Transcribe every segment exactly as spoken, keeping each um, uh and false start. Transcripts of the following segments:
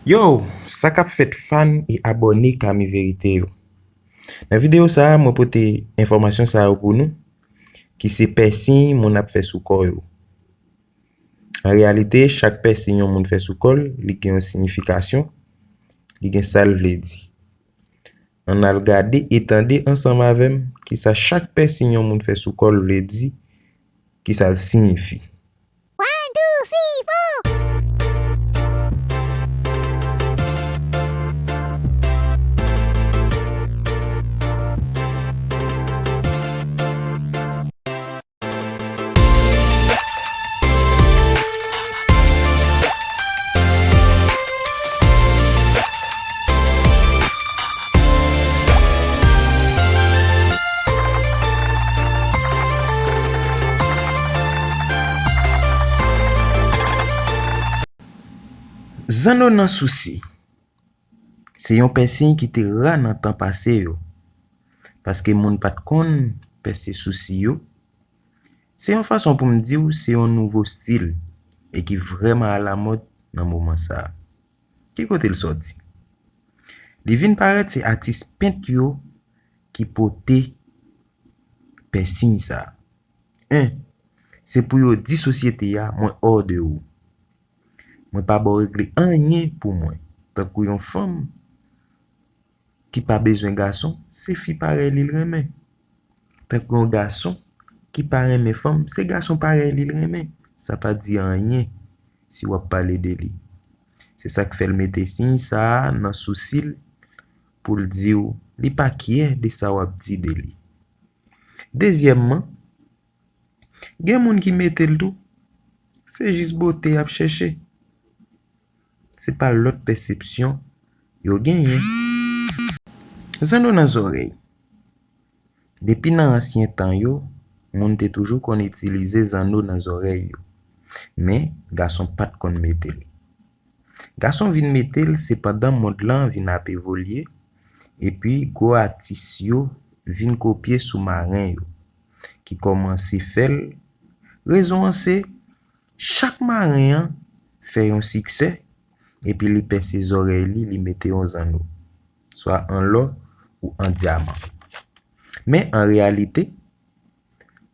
Yo, sa k ap fèt fan e abòne Kami Verite yo? Nan videyo sa a, mwen pote enfòmasyon sa yo pou nou, ki se pèsin moun ap fè sou kò yo. An reyalite, chak pèsin yon moun fè sou kò l, li gen yon siyifikasyon, li gen sa l vle di. Ann al gade e tande ansanm avè m kisa chak pèsin yon moun fè sou kò l vle di, kisa l siyifi. One, two, three, four. Zanno nan sousi. Se yon pèsin ki te ra nan tan pase yo. Paske moun pa t konn pèse sousi yo, se yon fason pou m di w se yon nouvo stil e ki vrèman alamòd nan moman sa a. Ki kote l sòti? Li vin parèt se atis pent yo ki pote pèsin sa a. En, se pou yo di sosyete a, mwen hors de ou. Mwen pa ba w regle anyen pou mwen. Tankou yon fanm ki pa bezwen gason, se fi parèy li l renmen. Tankou yon gason ki pa renmen fanm, se gason parèy li l renmen. Sa pa di anyen si w ap pale de li. Se sa k fè l mete siy sa a nan sousi l pou l di w li pa kyè de sa w ap di de li. Dezyèmman, gen moun ki mete l tou, se jis bote y ap chèche. Se pa lòt pèsepsyon yo genyen. Zanno nan zòrèy. Depi nan ansyen tan yo, moun te toujou konn itilize zanno nan zòrèy yo. Men, gason pa t konn mete l. Gason vin mete l se pandan mond lan vin ap evolye, epi gwo atis yo vin kopye sou maren yo, ki kòmanse fè l. Rezon an se, chak maren an fè yon siksè, epi li pèse zòrèy li, li mete yon zanno, swa an lò ou an dyaman. Men an reyalite,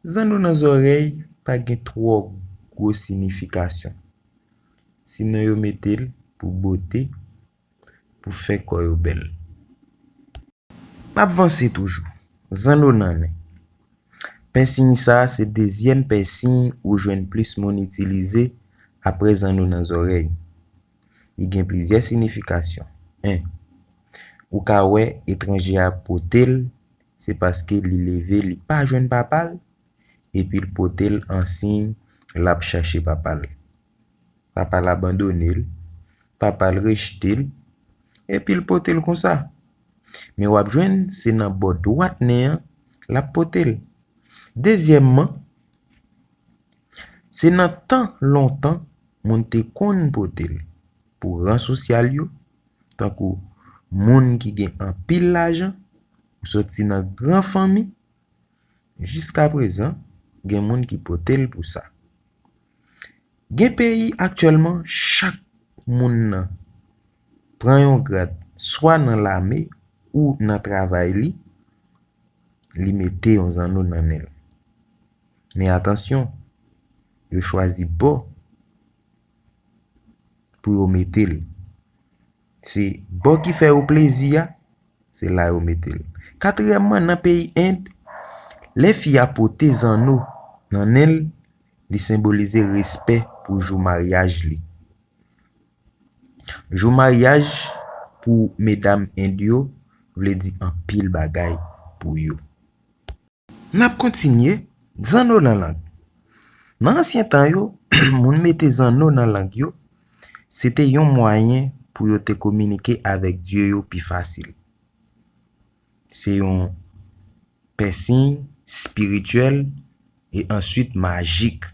zanno nan zòrèy pa gen twò gwo siyifikasyon. Sinon yo mete l pou bote, pou fè kò yo bèl. N ap vanse toujou. Zanno nan nen. Pèsiy sa a se dezyèm pèsiy ou jwenn plis moun itilize apre zanno nan zòrèy. Li gen plizyè siyifikasyon. En, ou ka wè etranje a pote l, se paske li leve, li pa jwenn papa l, epi l pote l an siy l ap chache papa l. Papa l abandone l, papa l rejte l, epi l pote l konsa. Men w ap jwenn se nan bò dwat nen an l ap pote l. Dezyèmman, se nan tan lontan moun te konn pote l pou ran sosyal yo, tankou moun ki gen anpil lajan, ou soti nan gran fanmi, jiskaprezan, gen moun ki pote l pou sa. Gen peyi aktyèlman, chak moun nan pran yon grad, swa nan lame ou nan travay li, li mete yon zanno nan nen l. Men atansyon, yo chwazi bò pou yo mete l. Se bò ki fè yo plezi a, se la yo mete l. Katriyèmman, nan peyi End, lè fi a pote zanno nan nen l, li senbolize respè pou jou maryaj li. Jou maryaj pou medam End yo vle di anpil bagay pou yo. N ap kontinye, zanno nan lang. Nan ansyen tan yo, moun mete zanno nan lang yo, se te yon mwayen pou yo te kominike avèk dye yo pi fasil. Se yon pèsiy espirityèl e answit majik.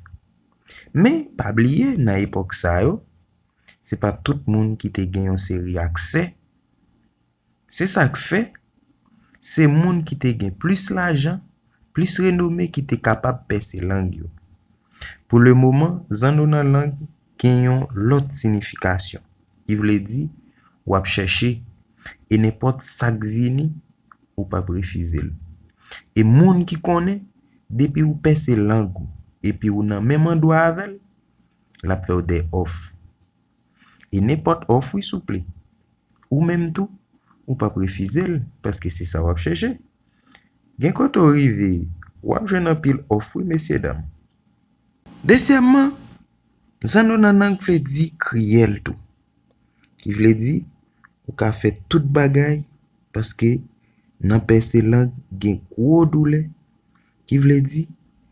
Men, pa bliye, nan epòk sa yo, se pa tout moun ki te gen yon seri aksè. Se sa k fè, se moun ki te gen plis lajan, plis renome ki te kapab pèse lang yo. Pou lemoman, zanno nan lang gen yon lòt siyifikasyon. Li vle di, w ap chèche, e nenpòt sa k vini, ou p ap refize l. E moun ki konnen, depi ou pèse lang ou, epi ou nan menm andwa avè l, l ap fè w de òf. E nenpòt òf, wi, souple. Ou menm tou, ou p ap refize l, paske se sa w ap chèche. Gen kote w rive, w ap jwenn anpil òf, wi, mesye dam. Dezyèmman, zanno nan lang vle di kriyèl tou. Ki vle di, ou ka fè tout bagay, paske nan pèse lang gen gwo doulè. Ki vle di,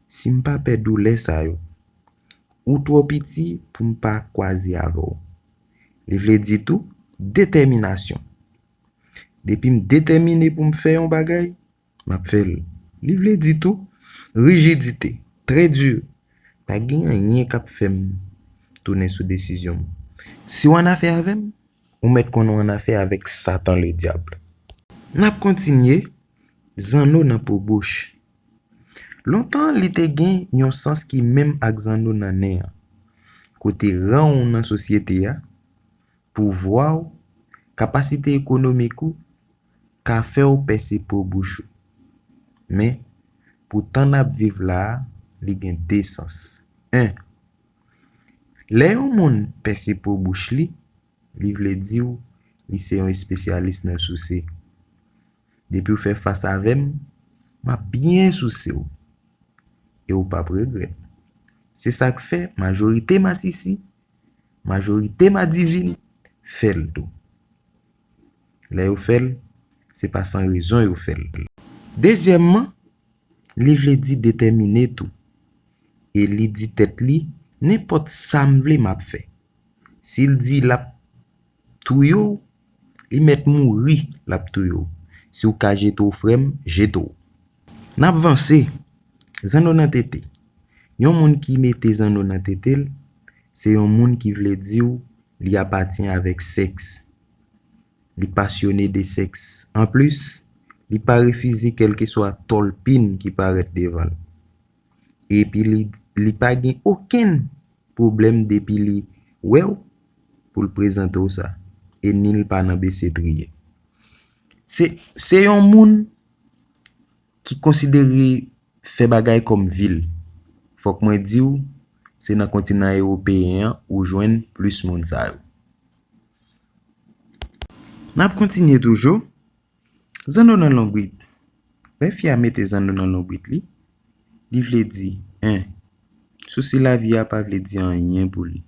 si m pa pè doulè sa yo, ou twò piti pou m pa kwaze avè w. Li vle di tou, detèminasyon. Depi m detèmine pou m fè yon bagay, m ap fè l. Li vle di tou, rijidite, trè di. Pa gen anyen k ap fè m tounen sou desizyon m. Si w annafè avè m, ou mèt konnen w annafè avèk Satan Ledyab. N ap kontinye, zanno nan po bouch. Lontan, li te gen yon sans ki menm ak zanno nan nen an, kote ran w nan sosyete a, pouvwa w, kapasite ekonomik ou, ka fè w pèse po bouch ou. Men, pou tan n ap viv la a, li gen de sans. En, lè yon moun pèse po bouch li, li vle di w li se yon espesyalis nan souse. Depi w fè fas avè m, m ap byen souse w. E w p ap regrèt. Se sa k fè majorite masisi, majorite madivin fè l tou. Lè yo fè l, se pa san rezon yo fè l. Dezyèmman, li vle di detèmine tou. E li di tèt li, nenpòt sa m vle, m ap fè. Si l di l ap touye w, li mèt mouri, l ap touye w. Si w ka jete w, frè m, jete w. N ap vanse. Zanno nan tete. Yon moun ki mete zanno nan tete l, se yon moun ki vle di w li apatyen avèk sèks. Li pasyone de sèks. Anplis, li pa refize kèlkeswa tòlpin ki parèt devan l. Epi li, li pa gen okenn pwoblèm depi li wè w pou l prezante w sa. E ni l pa nan bese triye. Se, se yon moun ki konsidere fè bagay kòm vi l. Fòk mwen di w, se nan kontinan ewopeyen an ou jwenn plis moun sa yo. N ap kontinye toujou. Zanno nan lonbrit. Lè fi a mete zanno nan lonbrit li, li vle di, en, sousi lavi a pa vle di anyen pou li.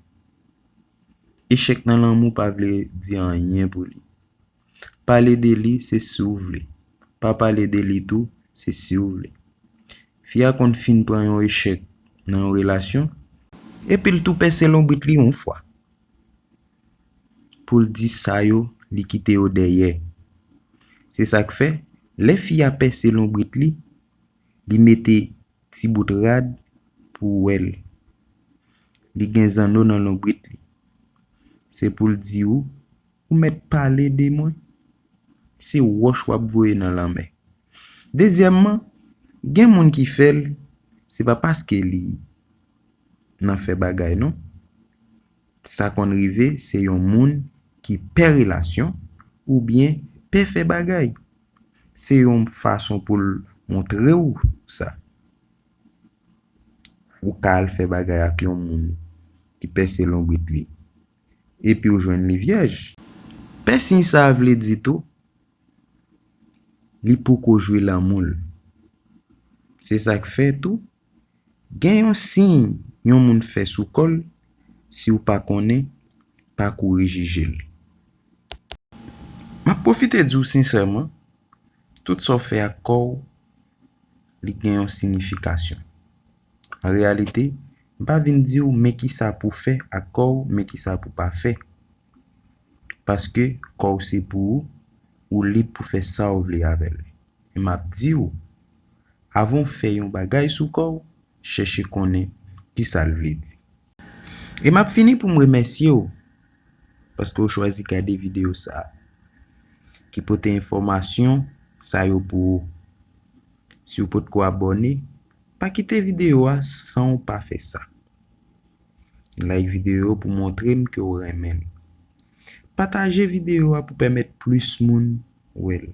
Echèk nan lanmou pa vle di anyen pou li. Pale de li, se si w vle. Pa pale de li tou, se si w vle. Fi a konn fin pran yon echèk nan yon relasyon, epi l tou pèse lonbrit li yon fwa. Pou l di sa yo, li kite yo dèyè. Se sa k fè, lè fi a pèse lonbrit li, li mete ti bout rad pou w wè l. Li gen zanno nan lonbrit li. Se pou l di w, ou mèt pale de mwen. Se wòch w ap voye nan lanmè. Dezyèmman, gen moun ki fè l, se pa paske li nan fè bagay non. Sa konn rive, se yon moun ki pè relasyon oubyen pè fè bagay. Se yon fason pou l montre w sa. Ou ka al fè bagay ak yon moun ki pèse lonbrit li, epi w jwenn li vyèj. Pè siy sa a vle di tou, li poko jwe lanmou l. Se sa k fè tou, gen yon siy yon moun fè sou kò l, si w pa konnen, pa kouri jije l. M ap pwofite di w sensèman, tout sa w fè ak kò w, li gen yon siyifikasyon. An reyalite, m pa vin di w men kisa pou fè ak kò w, men kisa pou pa fè. Paske kò w se pou ou, ou lib pou fè sa w vle avè l. E m ap di w, avan w fè yon bagay sou kò w, chèche konnen kisa l vle di. E m ap fini pou m remèsye w, paske w chwazi gade videyo sa a, ki pote enfòmasyon sa yo pou ou. Si w potko abòne, pa kite videyo a san w pa fè sa. Like videyo pou montre m ke w renmen l. Pataje videyo a pou pèmèt plis moun wè l.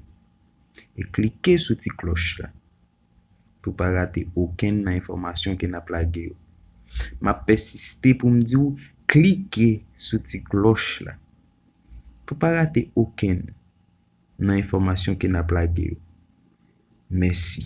E klike sou ti klòch la pou pa rate okenn nan enfòmasyon ke n ap lage yo. M ap pèsiste pou m di w, klike sou ti klòch la pou pa rate okenn nan enfòmasyon ke n ap lage yo. Mèsi.